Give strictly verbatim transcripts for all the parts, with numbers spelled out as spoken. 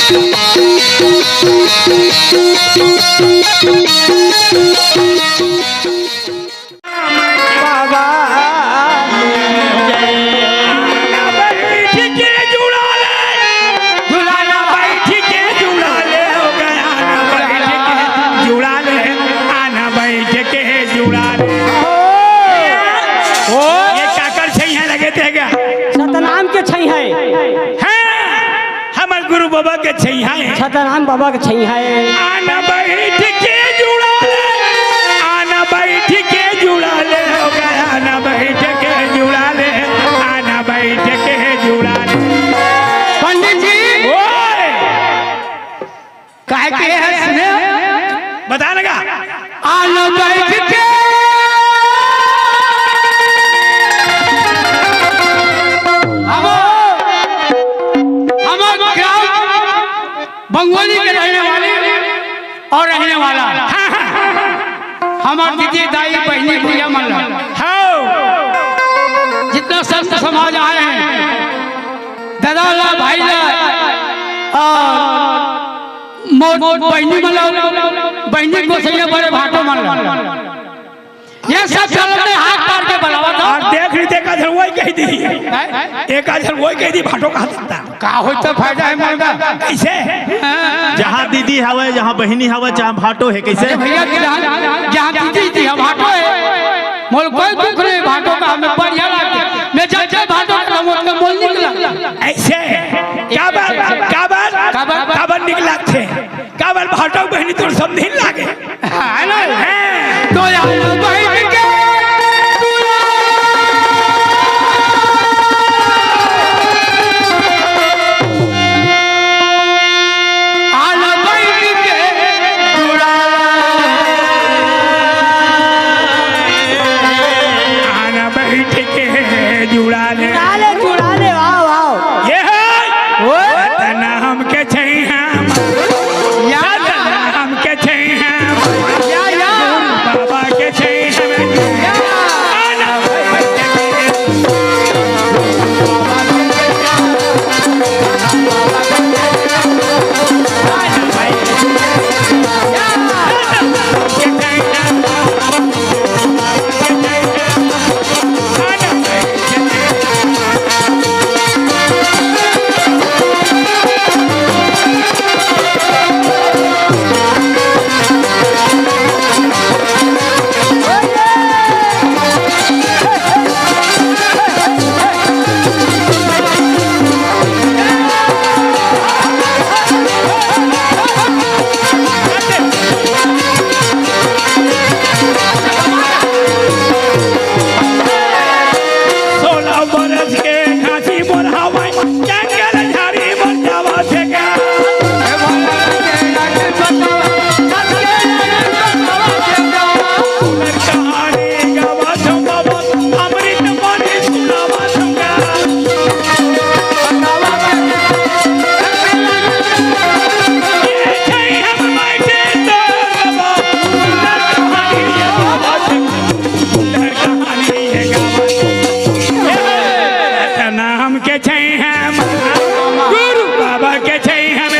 बाबा आना बैठ के जुड़ा ले, दुलारा बैठ के जुड़ा ले, हो गया आना बैठ के जुड़ा ले, आना बैठ के जुड़ा ले। ओ, ये काकर छइहां लगे थे क्या? सतनाम के छइहां। हाँ। हमर गुरु बाबा के छइहां। सतनाम बाबा के छइहां। आना बैठ के जुड़ा ले, आना बैठ के जुड़ा ले, हो गया आना बैठ के जुड़ा ले, आना बैठ के जुड़ा ले। पंडित जी। ओए। काहे के है सुने? बता ना का? आना बैठ के। हम, हम ग्राम बंगोली के रहने वाले और रहने वाला। हाँ, हाँ। हमार दीदी, दाई, बहिनी, भैया मन ला। हाँ। जितना संत समाज आए हैं, दादा ला, भाई ला, और मोर बहिनी मन ला, बहिनी गोसैया बड़े भाटो मन ला। ये सब चरण में हाथ मार के बुलावा था। और देख रही, देखा झन वही कह दी। हैं? एक आध झन वही कह दी, भाटो कहा देता। का होई तो फायदा है मन का? कैसे? हाँ। जहाँ दीदी हवे, जहाँ बहिनी हवे, जहाँ भाटो है, कैसे? अरे भैया, जहाँ, जहाँ दीदी थी, हम भाटो है। मोर कोई दुख नहीं, भाटो का हमें बढ़िया लगता। मैं जब जब भाटो का मोर का मोल निकला। ऐसे? क्या बात, क्या बात, क्या बात? क्या बात निकला थे? काबर भाटो बहिनी तोर समधिन लागे? हाँ, है ना? हैं। तो यार बहिन के आना बैठ के जुड़ा। आना बैठ के जुड़ा ले। जुड़ा ले, जुड़ा ले, वाह, वाह। ये है। ओए। सतनाम के छइहां। या। सतनाम के छइहां। या, या। बाबा के छइहां। या। आना। सोलह बरस के घासी मोर हवय, जंगल झाड़ी मोर जावा थे का। कहानी गावा थे बाबा, अमृत पानी सुनावा थे का। नाम के छै हम गुरु बाबा के छै हम।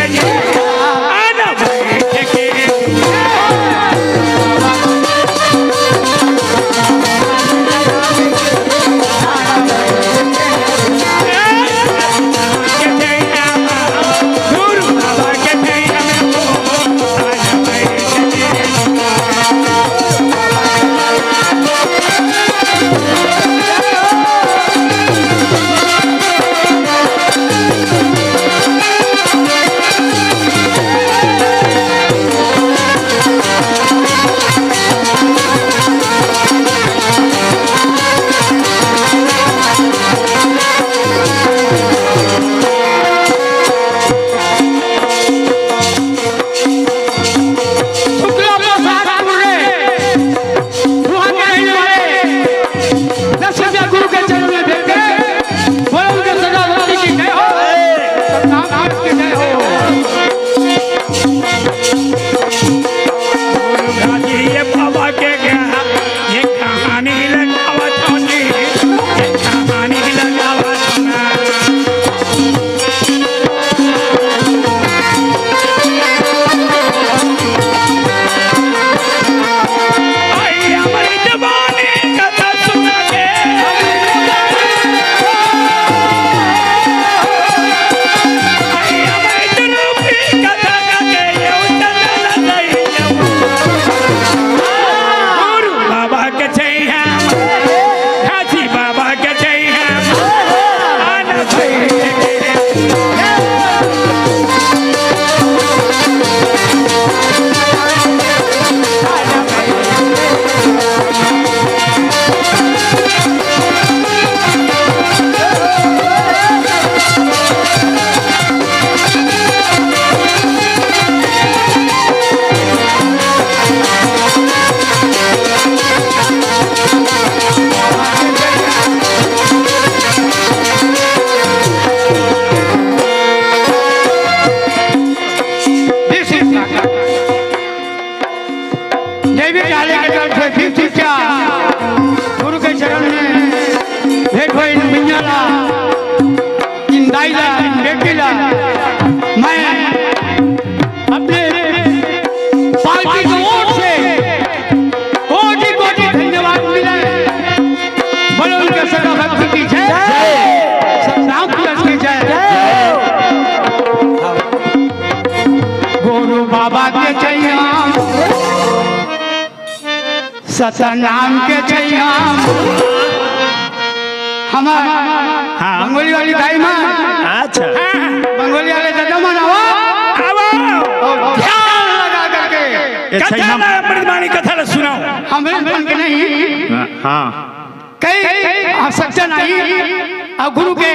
सतनाम के छैया हमर हाँ। बंगोली वाली दाई मन। अच्छा। बंगोली वाले दादा मन, आवा। आवा। और ध्यान लगा करके ये कथा छैया ला, अमृतवाणी कथा ला सुनाओ। अमृत बन के नहीं। हाँ। कई आवश्यकता नहीं। और गुरु के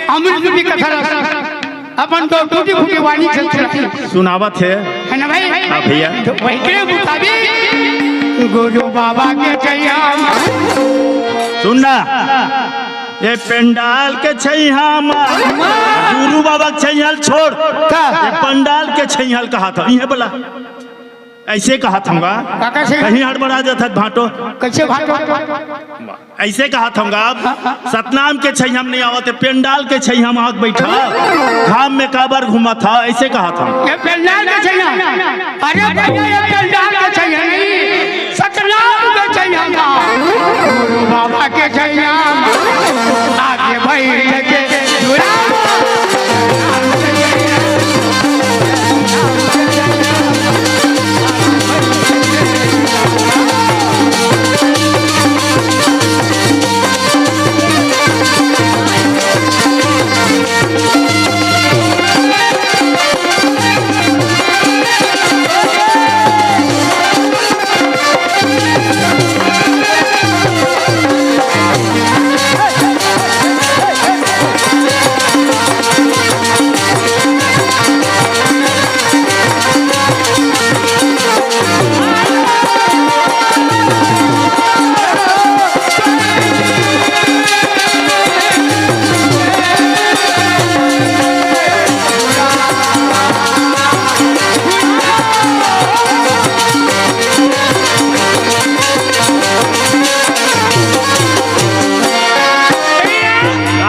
अमृत रूपी कथा ला अपन तो टूटी फूटी वाणी चल चलाई। सुनावत हे। है ना भाई? हाँ भैया। तो वही के मुताबिक गुरु बाबा के छैया। सुन ना, ये पंडाल के छैया म, गुरु बाबा के छैया ल छोड़, का? ये पंडाल के छैया ल कहा था, इहे बोला। ऐसे कहा था। का कैसे? कहीं हड़बड़ा जाता भाटो। कैसे भाटो? ऐसे कहा था आप, सतनाम के छैया म नहीं आवत हे, पंडाल के छैया म आके बैठा, घाम में काबर घूमा था, ऐसे कहा था। ये पंडाल के छैया, अरे भैया, ये पंडाल के छैया नहीं, सतनाम के छैया म, गुरु बाबा के छैया म, आके बैठ के जुड़ा।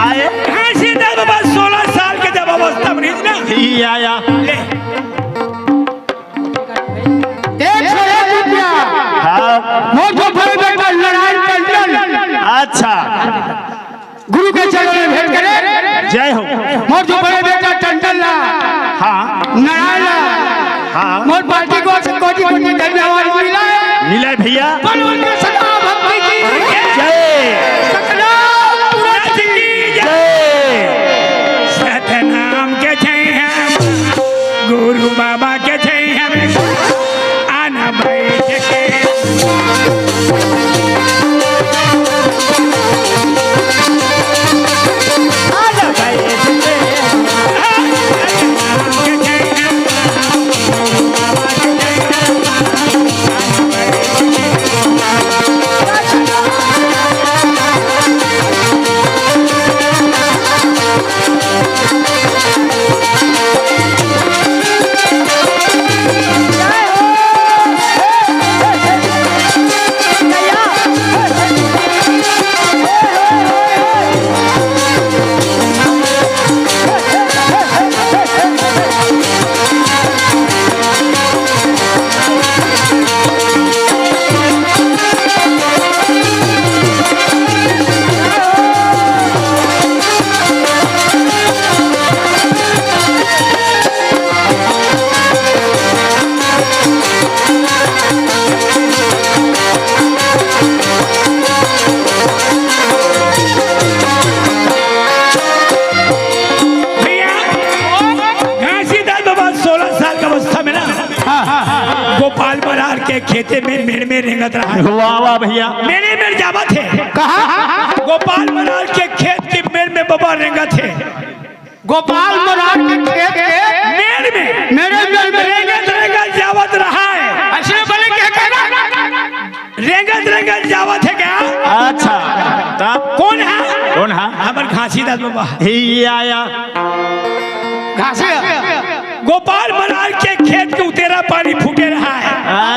आए। घासीदास बाबा सोलह साल के जब अवस्था में रहिस ना। ई आया। ले। एक सौ एक रुपया। हाँ। मोर जो बड़े बेटा नारायण टंडन। अच्छा। गुरु के चरण में भेंट करे। जय हो। मोर जो बड़े बेटा टंडन ला। हाँ। नारायण ला। हाँ। मोर पार्टी को से कोटि कोटि धन्यवाद मिला है। मिला है भैया। बोलो उनके सदा भक्ति की। जय। सतनाम पुरुष की जय। सतनाम के छैया म, गुरु बाबा के छैया म, आना बैठ के। भैया, घासीदास बाबा सोलह साल के अवस्था में ना, हाँ, हाँ, हाँ। गोपाल मरार के खेते में मेड़ में रेंगत रहा है। वाह, वाह भैया। मेड़े मेड़ जावत हे। कहाँ? गोपाल मरार के खेत के मेड़ में बाबा रेंगत हे। गोपाल मरार के खेत के मेड़ में। मेरे मेड़ में रेंगत रेंगत जावत रहा है। ऐसे बोले क्या कह रहा? रेंगत रेंगत जावत हे क्या? अच्छा, तब? कौन है? कौन है? हमर घासीदास बाबा। ही ये आया। घासी। गोपाल मरार के खेत के उतेरा पानी फूटे रहा है।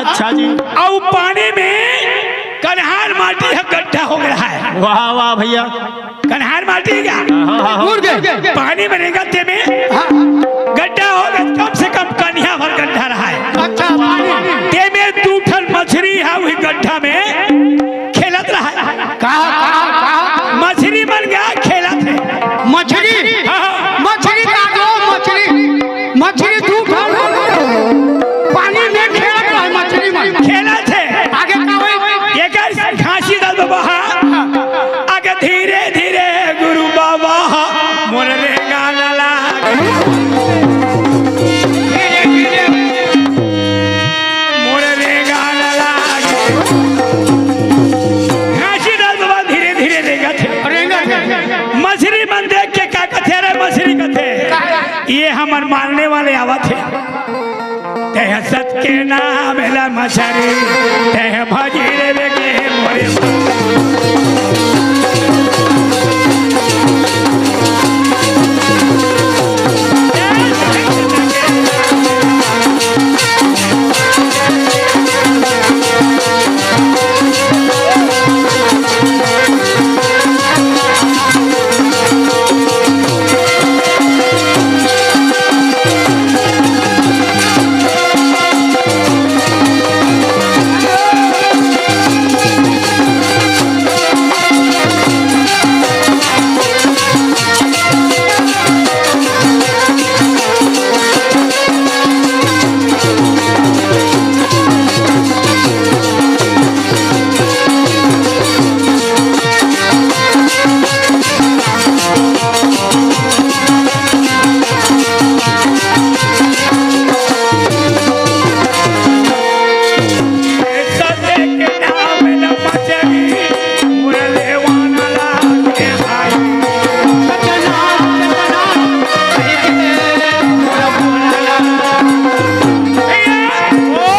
अच्छा जी। अउ पानी में कन्हार माटी ह गड्ढा हो गया है। वाह, वाह भैया। कन्हार माटी का? हाँ, हाँ, हाँ। मुड़ गए। पानी में रेंगत तेमे हाँ। गड्ढा हो गया, कम से कम कनिहा भर गड्ढा रहा है। अच्छा, पानी। तेमे दू ठन मछरी है वही गड्ढा में खेलत रहा है। कहाँ, कहाँ, कहाँ? मछरी मन गया खेलत है। मछरी? हाँ, हाँ। मछरी का दो, मछरी। मछरी दू ठन पानी में खेलत रहे, मछरी मन। खेलत है। आगे का होई? मोरे रेंगा न लागे। घासी डाल बाबा धीरे धीरे रेंगथे। रेंगथे। मछरी मन देख के का कथे रे? मछरी कथे, ये हमर मारने वाले आवत हे। तेह सत के नाम ला मछरी, तेह भजी रे बेगे मोरे।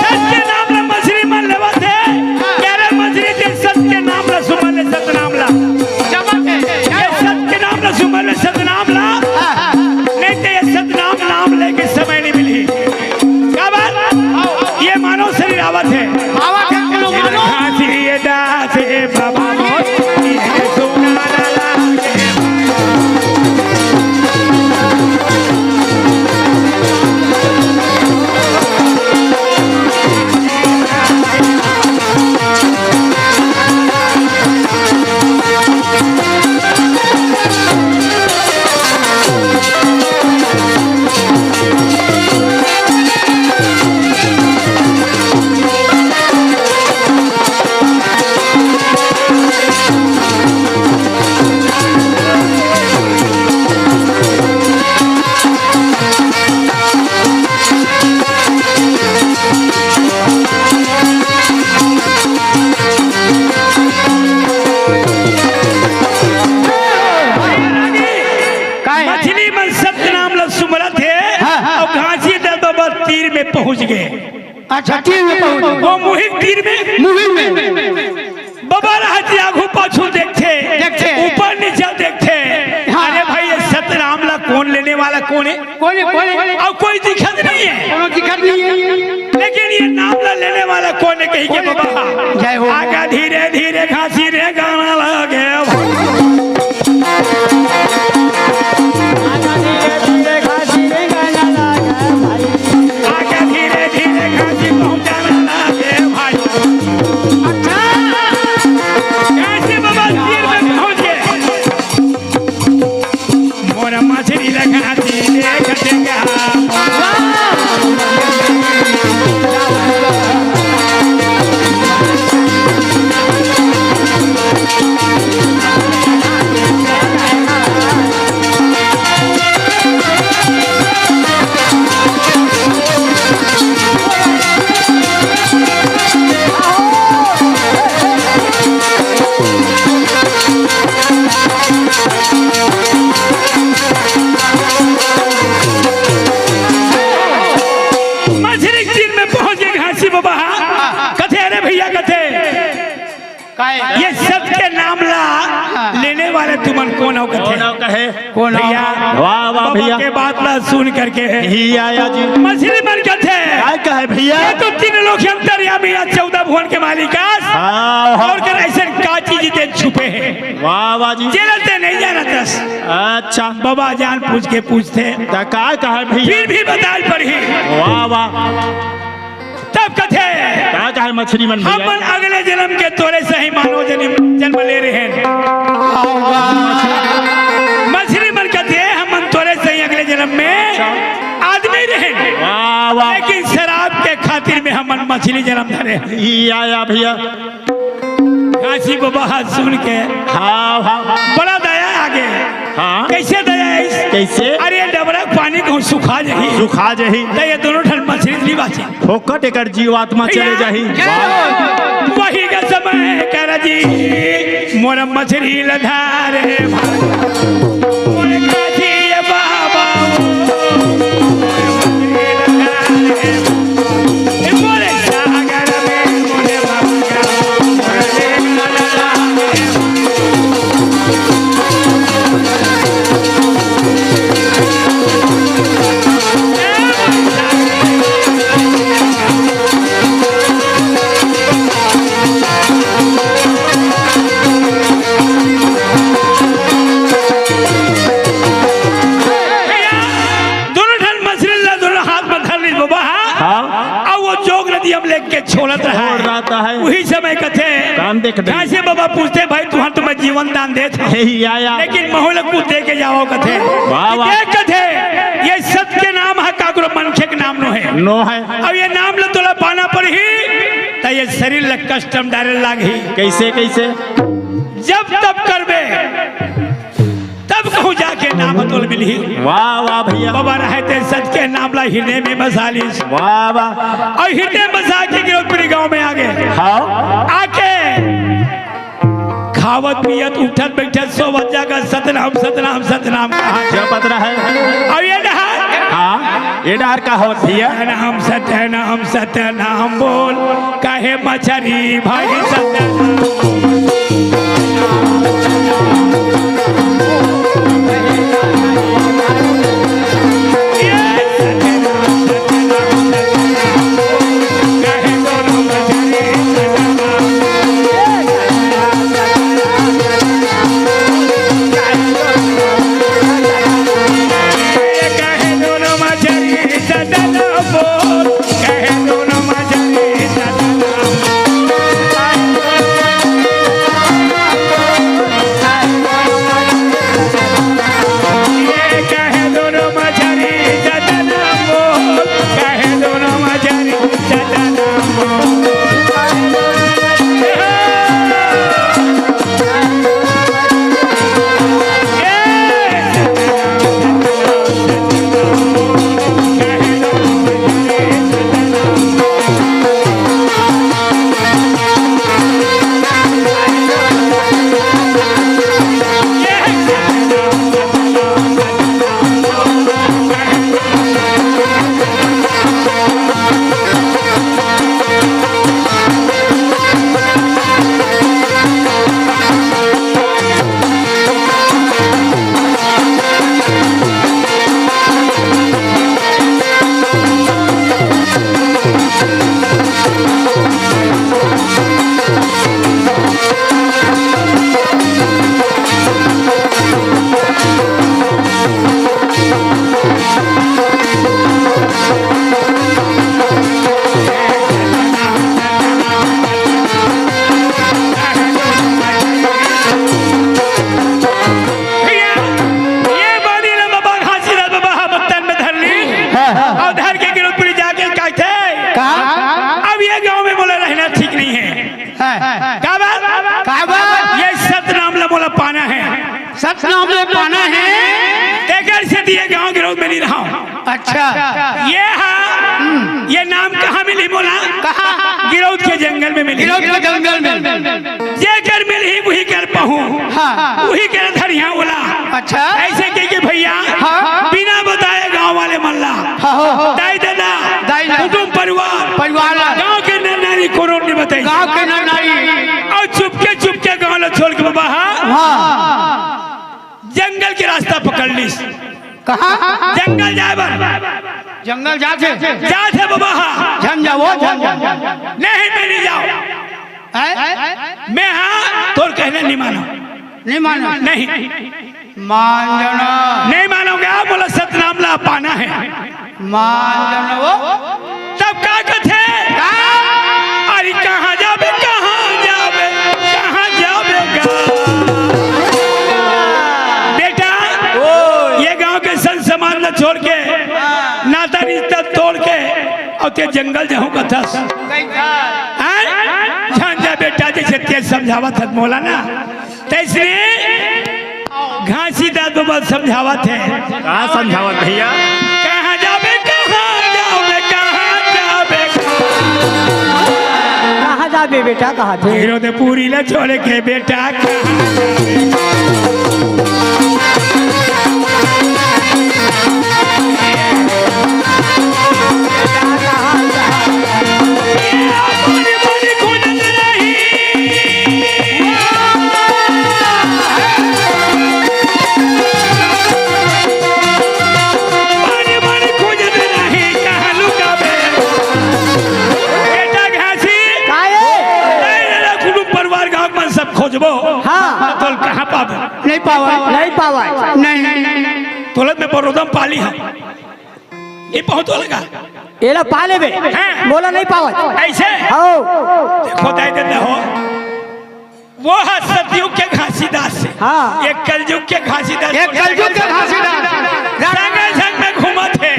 सत के नाम ला मछरी मन लेवत हे। क्या रे मछरी, ते सत के नाम ला सुमर ले, सतनाम ला। ये सत के नाम ला सुमर ले, सतनाम ला। नहीं ते ये सतनाम नाम लेके समय नहीं मिली। काबर? ये मानव शरीर आवत हे। आवत हे, कोनो मानव। घासी ये दास हे बाबा मोर, ये सोना लागे। काय? मछली मन सतनाम ल सुमरत हे। हाँ, हाँ। अउ घासी दल बाबा तीर में पहुंच गे। अच्छा, तीर में पहुंच गे। वो मुहिक तीर में। मुहिक में। बाबा रहत आगू पाछू देखथे, देखथे। ऊपर नीचे देखथे। हाँ। अरे भाई, ये सतनाम ला कोन लेने वाला कोन हे? कोन हे, कोन हे? अउ कोई दिखत नहीं हे। कोनो दिखत नहीं हे। लेकिन ये नाम ला लेने वाला कोन हे कहिके बाबा? जय हो। आगा धीरे धीरे घासी रे गाना लागे। आगा धीरे धीरे घासी रे गाना लागे भाई। आगा धीरे धीरे घासी पहुंचाना लागे भाई। अच्छा। घासी बाबा तीर में पहुंच गे। मोर मछरी लगा दी देख देगा। मछरी के तीर में पहुंच गे घासी बाबा। कथे, अरे भैया, कथे, काय? ये सत के नाम ला लेने वाले तुमन कोन हो कथे? कोन हो कहे? कोन हो? भैया, वाह, वाह, बाबा भैया। के बात ला सुन करके ही आया जी। मछली मन कथे, काय कहे भैया? ये तो तीन लोक अंतर्यामी या चौदह भुवन के मालिक आस। हाँ, हाँ। अउ कर अइसन का चीज ते छुपे हे? वाह, वाह जी। जेला ते नहीं जानत हस। अच्छा। बाबा जान पूछ के पूछथे। त का कहे भैया? फिर भी बताए पड़ही। वाह, वाह। तब कथे, का कहे मछरी मन भैया? हमन अगले जन्म के तोरे सही मानव जन्म, जन्म ले रहेन। मछरी मन कथे, हमन तोरे सही अगले जन्म में आदमी रहेन। वाह, वाह। लेकिन शराब के खातिर में हमन मछली जन्म धरे। ई आया भैया। घासी बाबा ह सुन के हाँ, हाँ। बड़ा दया आगे। हाँ। कैसे दया है इस? कैसे? अरे डबरा पानी कहूँ सुखा जाही। सुखा जाही। त ये दोनों ठन मछरी नी बाँचे। फोकट एकर जीवात्मा चले जाही। वाह। वही का समय कर जी मोर मछरी ल धारे भाई। मोर काजी ये बाबा, मोर मछरी ल धारे। ए मोरे सागर में मोरे बाबा, मोरे लाला। दोनों ठन मछरी ला दोनों हाथ में धर ली बाबा। हाँ। अब वो जोग नदी हम लेके छोड़त रहा छोड़ है। रहता है। वही समय कथे, काम देख दे। जैसे बाबा पूछते, "भाई, तुहर तो मैं जीवन दान देत हूँ, हे, या, या। लेकिन महू ला कुछ दे के जाओ," कथे। वाह, वाह। दे कथे, ये सत के नाम है, काकरो मनखे के नाम नो है। नो है। अब ये नाम ला तोला पाना पड़ही, त ये शरीर ला कष्ट म डारे लागही। कैसे, कैसे? जब तब करबे, तब कहूँ जाके नाम तोल मिलही। वाह, वाह भैया। बाबा रहे ते सत के नाम ला हृदय में बसा लीस। वाह, वाह। अउ हृदय में बसा के गिरौदपुरी गाँव में आ गे। हाँ। आके खावत पियत, उठत बैठत, सोवत जागत, सतनाम, सतनाम, सतनाम कहा। जपत रहे। अउ ये डहर? हाँ, ये डहर का होत भैया? सतनाम, सतनाम, सतनाम बोल, कहे मछरी भाई सतनाम। भैया, ये बानी ला बाबा घासीदास बाबा ह बत्तन में धर ली। हाँ, हाँ। अउ धर के गिरौदपुरी जाके कहथे, का? अब ये गाँव में मोला रहना ठीक नहीं है। हाँ। का बात? का बात? ये सतनाम ला मोला पाना है। सतनाम ला पाना है। तेकर सेती ये गाँव गिरौद में नहीं रहा हूँ। अच्छा। ये हा, हम्म। ये नाम कहाँ मिलही मोला? कहाँ? गिरौद के जंगल में मिलही। गिरौद के जंगल में। जेकर मिलही, उही कर पहूँ। हाँ। उही कर धरिहा ओला। अच्छा। ऐसे कह के भैया, हाँ। बिना बताए गाँव वाले मन ला। हाँ, हाँ, हाँ। दाई ददा, दाई ददा। कुटुम परिवार। परिवार ला। गाँव के नर नारी कोनो नहीं बताई। गाँव के नर नारी। अउ चुपके चुपके गाँव ला छोड़ के बाबा, हाँ। हाँ। जंगल के रास्ता पकड़ लीस। कहाँ? जंगल जाए बर। जंगल जाथे। जाथे बाबा हा। झन जावो, झन जावो। नहीं, मैं नहीं जाऊँ। हैं? मैं हाँ, तोर कहना नहीं मानो। नहीं मानो। नहीं। मान जाना। नहीं मानोगे आप, बोला सतनाम ला पाना है। मान जाना वो। तब का कथे? का? अरे कहाँ जाबे, कहाँ जाबे, कहाँ जाबे गा? बेटा, ओए। ये गांव के संत समाज ला छोड़ के, हाँ। नाता रिश्ता तोड़ के, अउ ते जंगल जाहूं कथस। कहीं था। हैं? झन जा बेटा, जैसे तें समझावत हस मोला ना, तैसने घासीदास बाबा समझावत हे। का समझावत भैया? बे बेटा कहा थे। हीरो दे पूरी ला छोड़ के बेटा कहा। बड़ी, बड़ी खोजत रही, कहाँ लुकाबे? बेटा घासी। काहे? नहीं, नहीं, नहीं, कुटुम परिवार गाँव मन सब खोजबो। हाँ। तोल कहाँ पाबो? नहीं पावा। नहीं पावा। नहीं। तोलत में बरोदम पाली है। ये पहुँच वाला का? एला पा लेबे। हाँ। मोला नहीं पावा। ऐसे? हो। देखो, दाई देता हो। वो है सतयुग के घासीदास है। हाँ। एक कलयुग के घासीदास। एक कलयुग के घासीदास। संगे संग में घूमत है।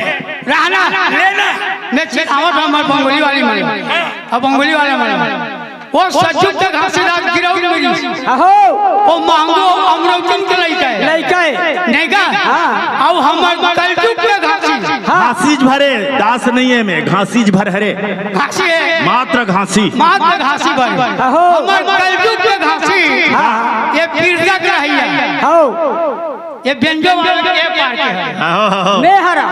रहना। लेना। मैं चिल्लावत हूँ, हमारे बंगोली वाली मन। हाँ। अब बंगोली वाले मन। वो सतयुग के घासीदास गिरौद मिली। अहो। वो मांगो अमरौतन के लइका है। लइका है। नहीं का? हाँ। अब हमारे कलयुग के घासी। हाँ। घासीज भरे, दास नहीं है मैं, घासीज भर हरे। घासी है। मात्र घासी। मात्र घासी बन। अहो। हमर कलयुग के घासी। हाँ। ये पीरजा के रही है। हो। ये बेंजो वाला के पार के है। आहो, आहो। मैं हरा।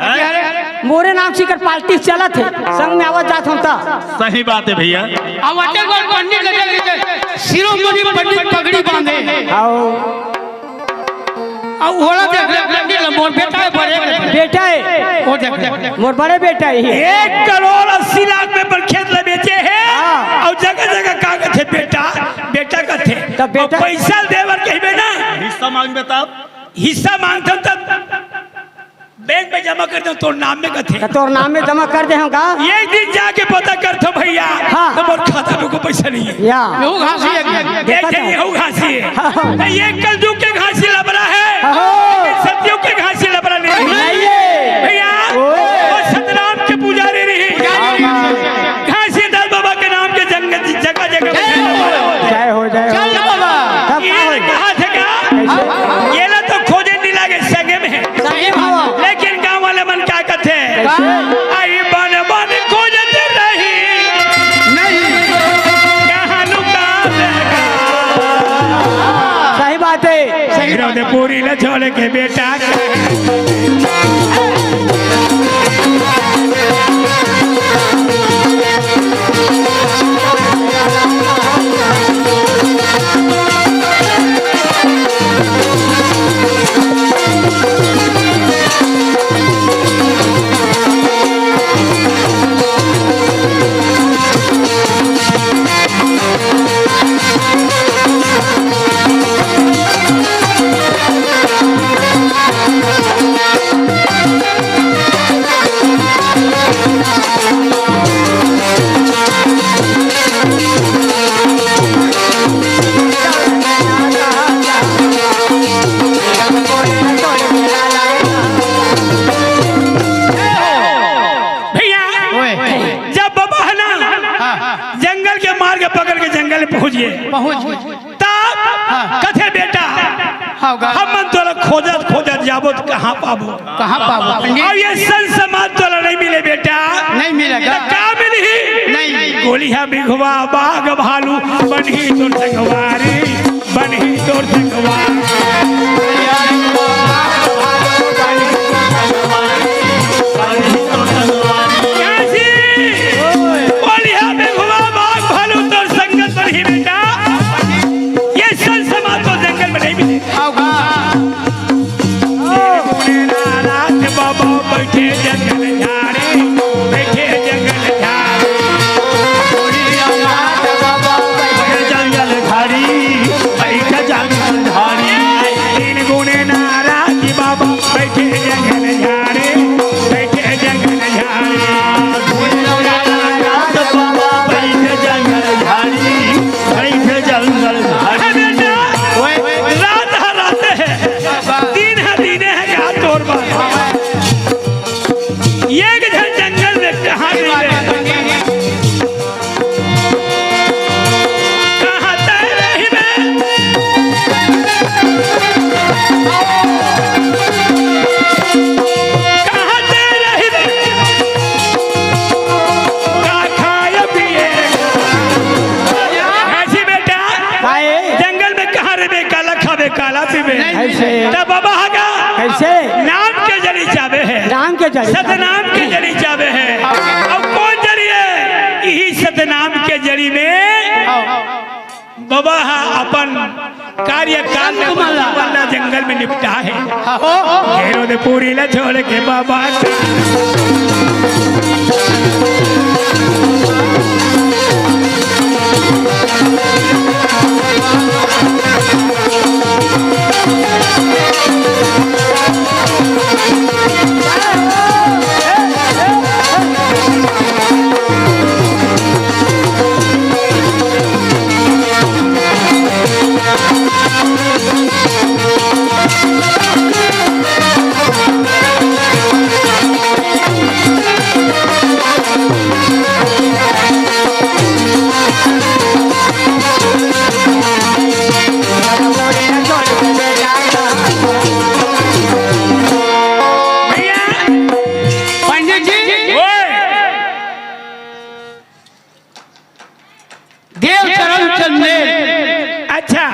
हैं? मोरे नाम से कर पार्टी चलत है। संग में आवत जात हम ता। सही बात है भैया। अब अटे गोल पंडित लगे, लगे, शिरोमणि पंडित पगड़ी बांधे। आओ। अब ओला देख ले, पंडित ल-, मोर बेटा है, बड़े बेटा। बेटा है। वो देख ले। मोर बड़े बेटा है। एक करोड़ अस्सी लाख में पर खेत ल बेचे है। हाँ। और जगह जगह का कथे बेटा, बेटा कथे। तब बेटा और पैसा देवर कहबे ना। हिस्सा मांगबे तब? हिस्सा मांगथन तब बैंक में जमा कर दे, तोर नाम में कथे। तो तोर नाम में जमा कर दे हम का? एक दिन जाके पता करथो भैया, हाँ। तो मोर खाता में को पैसा नहीं है। या। यहू घासी है क्या? देखा एक था। यहू घासी है। हाँ। तो ये कलयुग के घासी लबरा है, हाँ। लेकिन सतयुग के घासी लबरा नहीं है। नहीं है। भैया, ओ। वो सतराम के पुजारी रही। पुजारी रही। घासीदास बाबा के नाम के जंग-, जगह जगह जय हो। जय हो, जय हो। चल बाबा। तब का ये होई? कहा थे का? कैसे? ये ला तो खोजे नहीं लागे संगे में। सही बाबा। लेकिन गांव वाले मन का कथे? का? आई बन बन खोजत रही। नहीं। कहाँ लुका देगा? सही बात है। सही बात है। पूरी ले छोड़ के बेटा। भैया, ओए। जब बाबा है ना, हाँ। जंगल के मार्ग पकड़ के जंगल में पहुंच गए। पहुंच गए। तब हाँ। कथे बेटा, हाँ, गा- हम मन तोला खोजत खोजत जाबो त कहाँ पाबो? कहाँ पाबो? पंडित? अब ये संत समाज तोला नहीं मिले बेटा। नहीं मिलेगा। तो का मिलही? नहीं। गोलिया बिघवा बाघ भालू बनही तोर संगवारी, बनही तोर संगवारी। काशी, गोलिया बिघवा बाघ भालू तोर संगत बनही बेटा। ये संत समाज तो जंगल में नहीं मिले। आओ गा। भोलेनाथ बाबा बैठे जंगल झाड़ी, बैठे जंगल झाड़ी। भोलेनाथ बाबा बैठे जंगल झाड़ी, बैठे जंगल झाड़ी। तीन गुने के जरी। सतनाम के जरी जाबे हे। अउ कोन जरी हे? इही सतनाम के जरी में बाबा ह अपन कार्यकाल में संत माला। बल्ला जंगल में निपटा हे। हो। घेरो दे पूरी ला छोड़ के बाबा। भैया, पंडित जी, ओए। देव चरण चंदेल। अच्छा।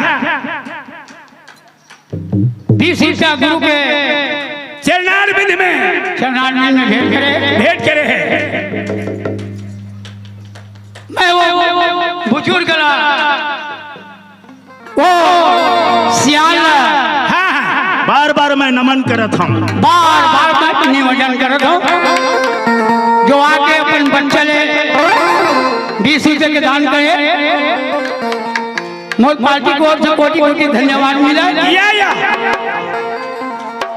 बीस ईसा गुरु के चरणारविंद में चरणारविंद में भेंट करे। भेंट करे हे। मैं वो बुजुर्ग ला, वो सियान ला, हाँ, हाँ। बार बार मैं नमन करत हूँ। बार बार मैं निवेदन करत हूँ, जो आके अपन बच्चा ले बीस रुपये के दान करे। मोर पार्टी की ओर से कोटि कोटि धन्यवाद मिला। या, या।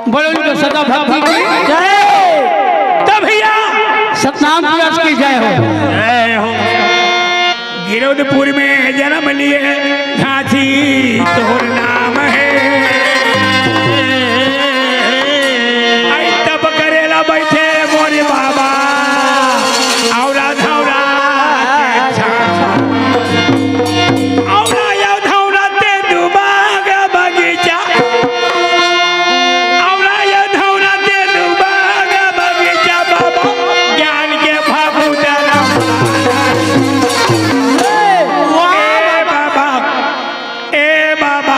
बोलो इनको सदा भक्ति की जय। तो भैया, सतनाम पुरस की जय हो। जय हो। गिरौदपुर में जन्म लिए, झांसी तोर नाम है। आई तब करेला बैठे मोरे बाबा, औरा धौरा के छावा। औरा या धौरा ते दुबाग बगीचा। औरा या धौरा ते दुबाग बगीचा बाबा, ज्ञान के फाफूटा ना। ए बाबा, ए बाबा,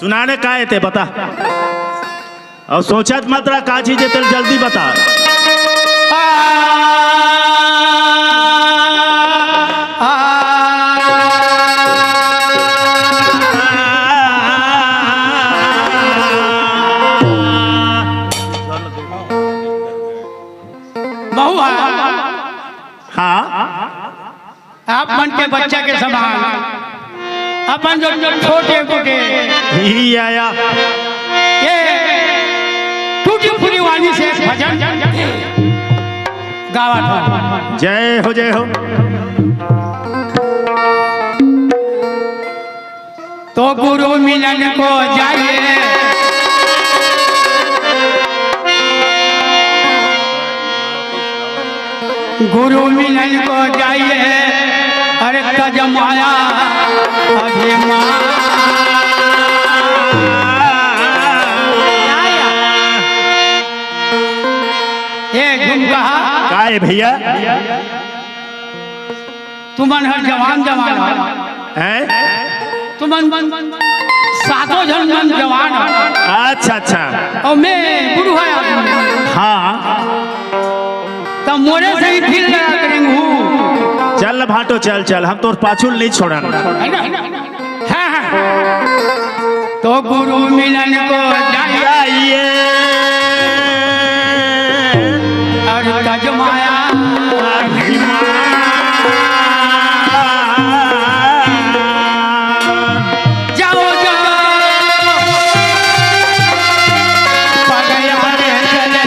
सुनाने का हे ते बता। अउ सोचत मत रह का चीज हे, तेला जल्दी बता। महुआ। हाँ। आप मन के बच्चा के समान, अपन जो छोटे मोटे ही आया। ये टूटी फूटी वाणी से भजन गावत हूँ। जय हो, जय हो। तो गुरु मिलन को जाइए, गुरु मिलन को जाइए, अरे तज माया अभिमान। ए झुमका। का हे भैया? तुमन हर जवान जवान हो। हैं? तुमन सातों झन मन जवान हो। अच्छा, अच्छा। अउ मैं बुढ़वा आदमी। हाँ। त मोरे से ही फील लगा करेंगे हूँ। चल भाटो, चल, चल, हम तोर पाछू ल नहीं छोड़न। है ना? हाँ, हाँ। तो गुरु मिलन को जाइए। जाइए। अरे तज माया। जाओ, जाओ। पगया रे चले।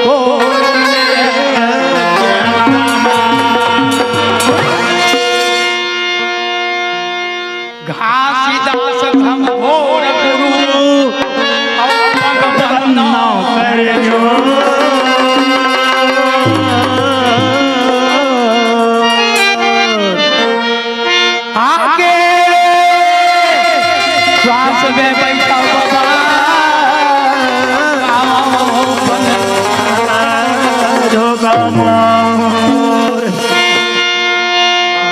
ओ। घासीदास घनघोर गुरु, अउ पग बंदन कर जोर। आके श्वास में बैठा बाबा, धोखा मोर।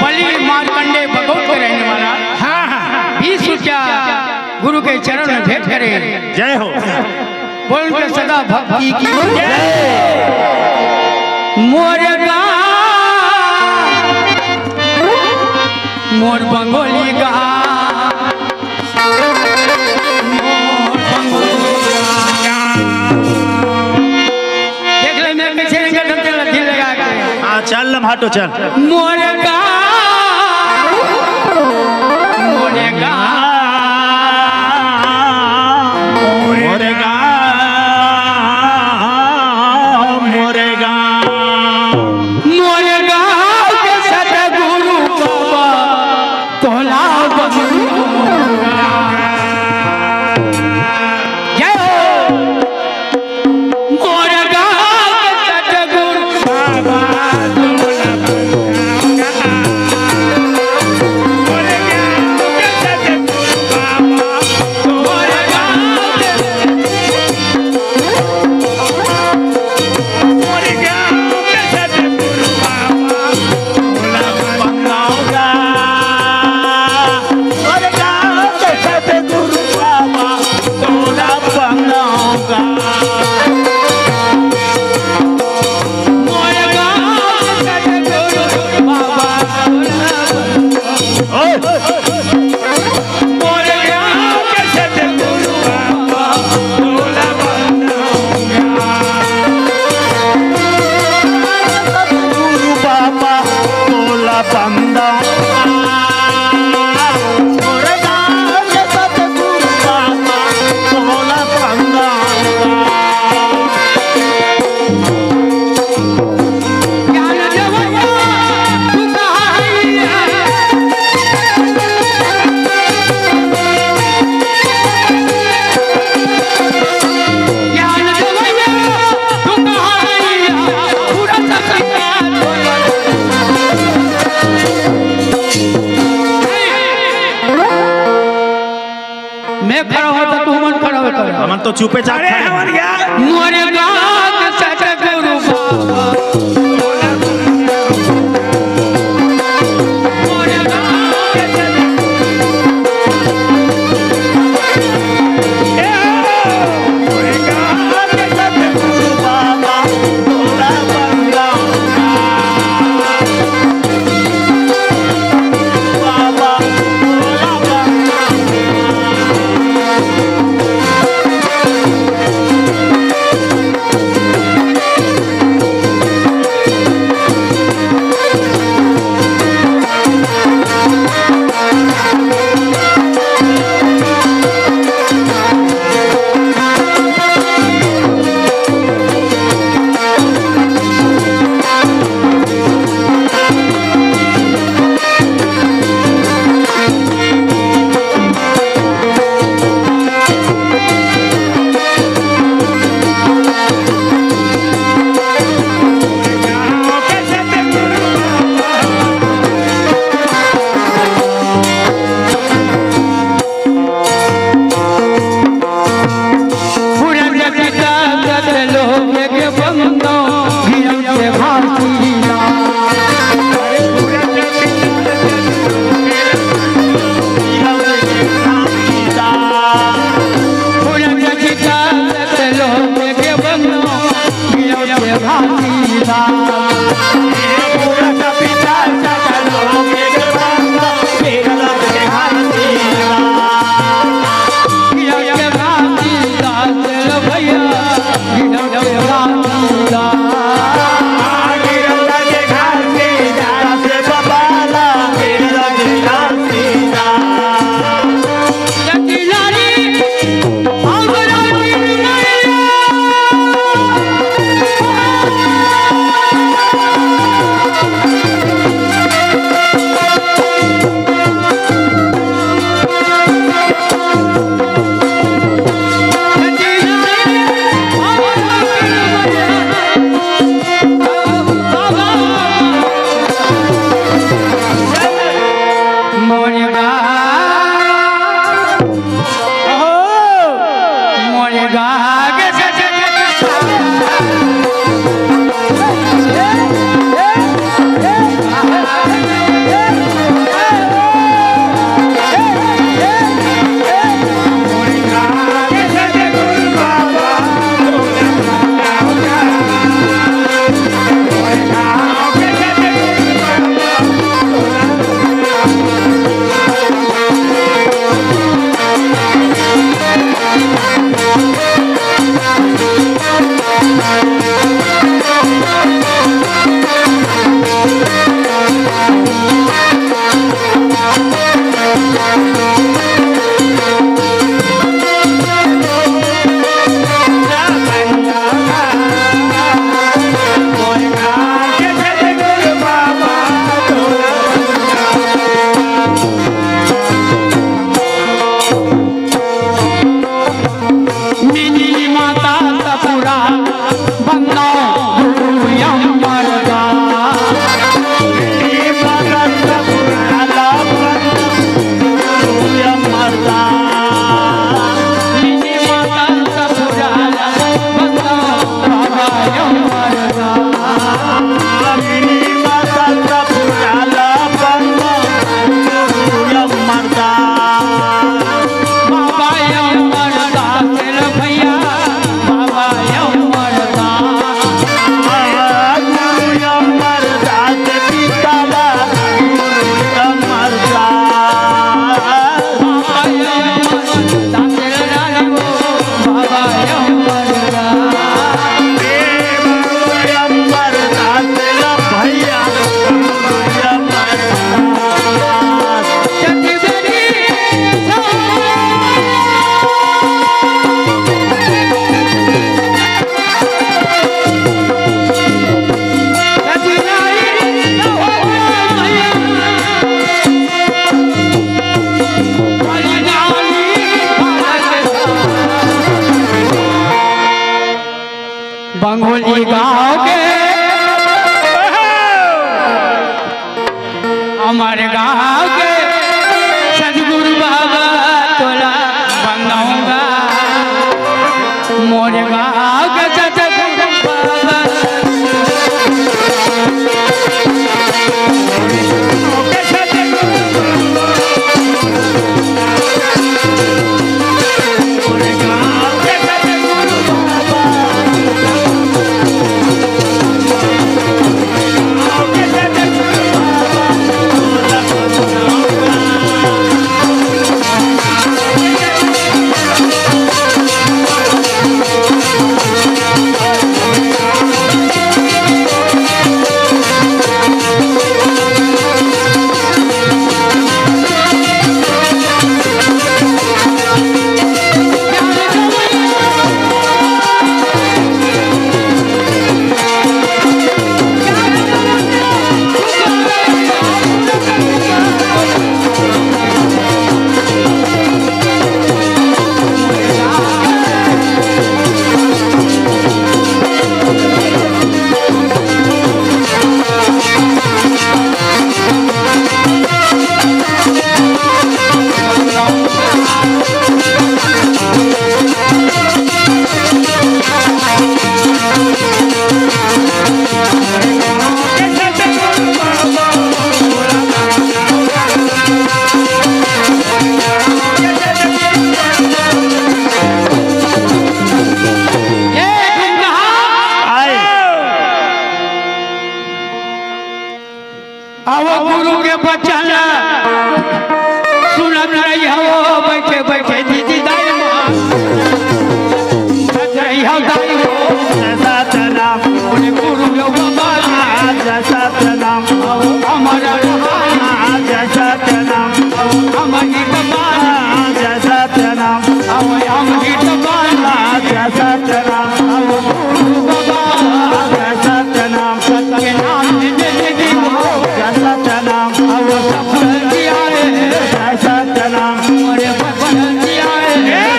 बलि मार्कंडे बगौत के रहने वाला, हाँ, हाँ। बीस रुपया गुरु के चरण में भेंट करे। जय हो। बोल के सदा भक्ति की जय। मोर गाँव, मोर बंगोली गाँव। देख ले, मैं कैसे रंगा धमते लठी लगा के। हाँ, चल ना भाटो, चल। मोर गाँव, मोर गाँव, मोर गाँव, मोर गाँव। मोर गाँव के सतगुरु बाबा, तोला बंगला। जय हो। मोर गाँव के सतगुरु बाबा, तोला बंगला। मोर गाँव के सतगुरु बाबा, मोर गाँव के मैं खड़ा होता तो हमन खड़ा होता। हमन तो चुपे चाप अरे खड़े। हमन यार। मोर गाँव के सतगुरु बाबा। मोर गाँव के सतगुरु। पंगोली गांव के, हमर गांव के सतगुरु बाबा तोला बंदाऊंगा। मोर गांव के सतगुरु बाबा। अउ गुरु के बचन सुनत रहिहव, बइठे बइठे दीदी दाई माँ। सत रहिहव दाई हो। सतनाम। मोरे गुरु देव बाबा। जय सतनाम। अउ हमर जय सतनाम। अउ हमर बाबा। जय सतनाम। अउ हमर बाबा। जय सतनाम। अउ गुरु बाबा। जय सतनाम। सत के नाम में जिंदगी हो। जय सतनाम। अउ सब गलती आए। जय सतनाम। मोरे बचन दिया है।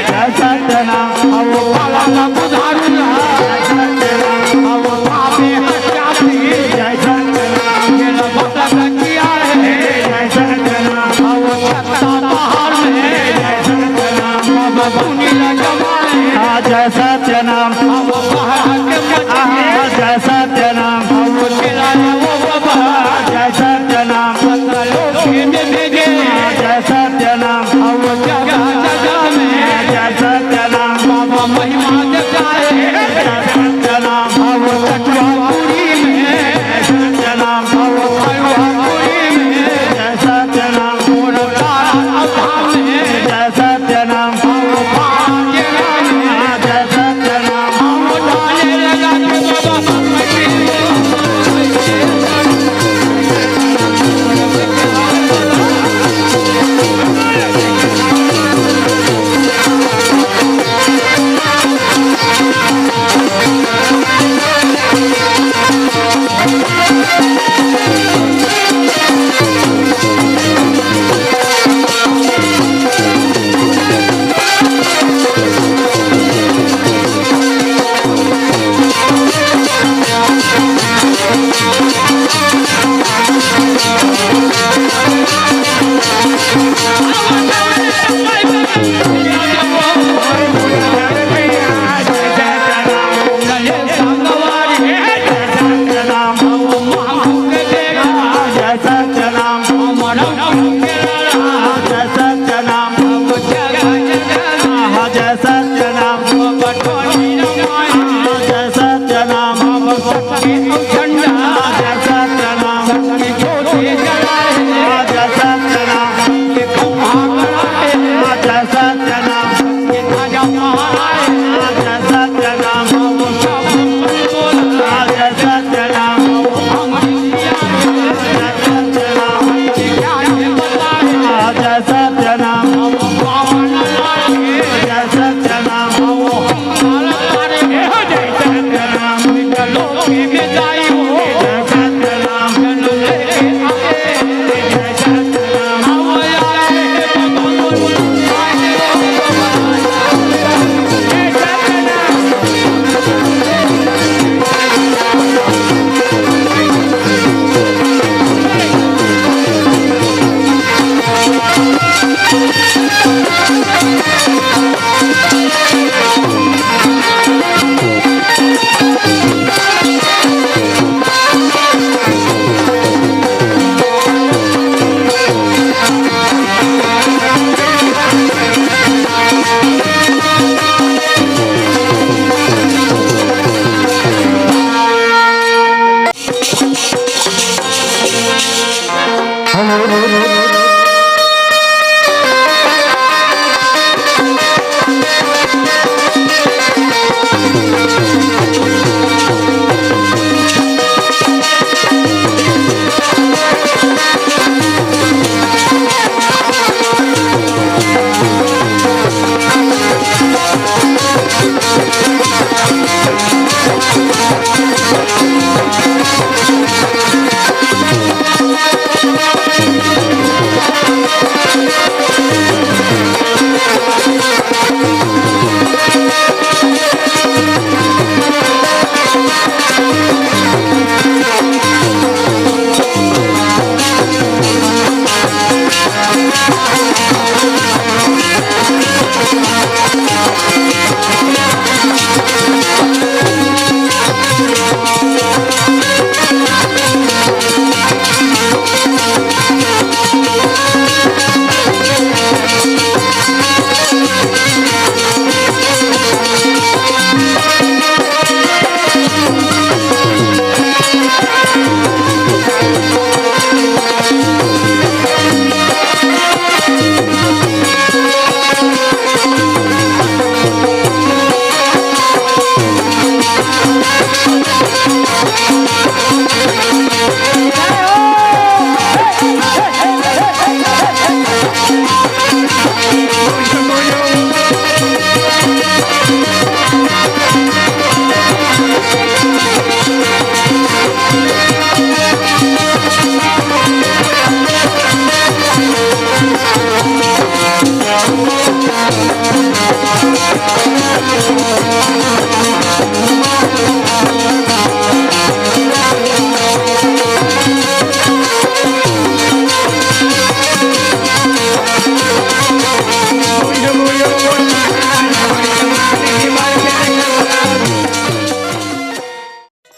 जय सतनाम। अउ काला ना बुधारू रहा। जय सतनाम। अउ पापे हत्या भी। जय सतनाम। ये ना बता किया है। जय सतनाम। अउ छत्ता पहाड़ में। जय सतनाम। अब पुनीला जमाने। आ जय सतनाम। अब पहाड़ के आ जय सतनाम। अब चिल्लाए वो बाबा। जय सतनाम। सतलोक में भेजे। आ जय सतनाम। अब जगह जगह में। जय सतनाम। बाबा महिमा जगाए। जय सतनाम। अब कटुआ पूरी में। जय सतनाम। अब कटुआ पूरी में। जय सतनाम। और तारा धाम में। जय सतनाम। अब पाँच जगह में। जय सतनाम। अब डाले लगा के बाबा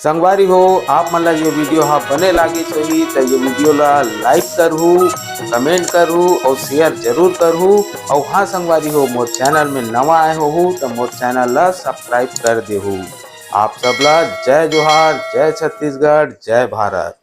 संगवारी हो, आप मन ला ये video हा बने लागिस होही त ये video ला like करहू, comment करहू और share जरूर करहू। और हाँ संगवारी हो, मोर channel में नवा आए होहू त मोर channel ला subscribe कर देहू। आप सब ला जय जोहार, जय छत्तीसगढ़, जय भारत।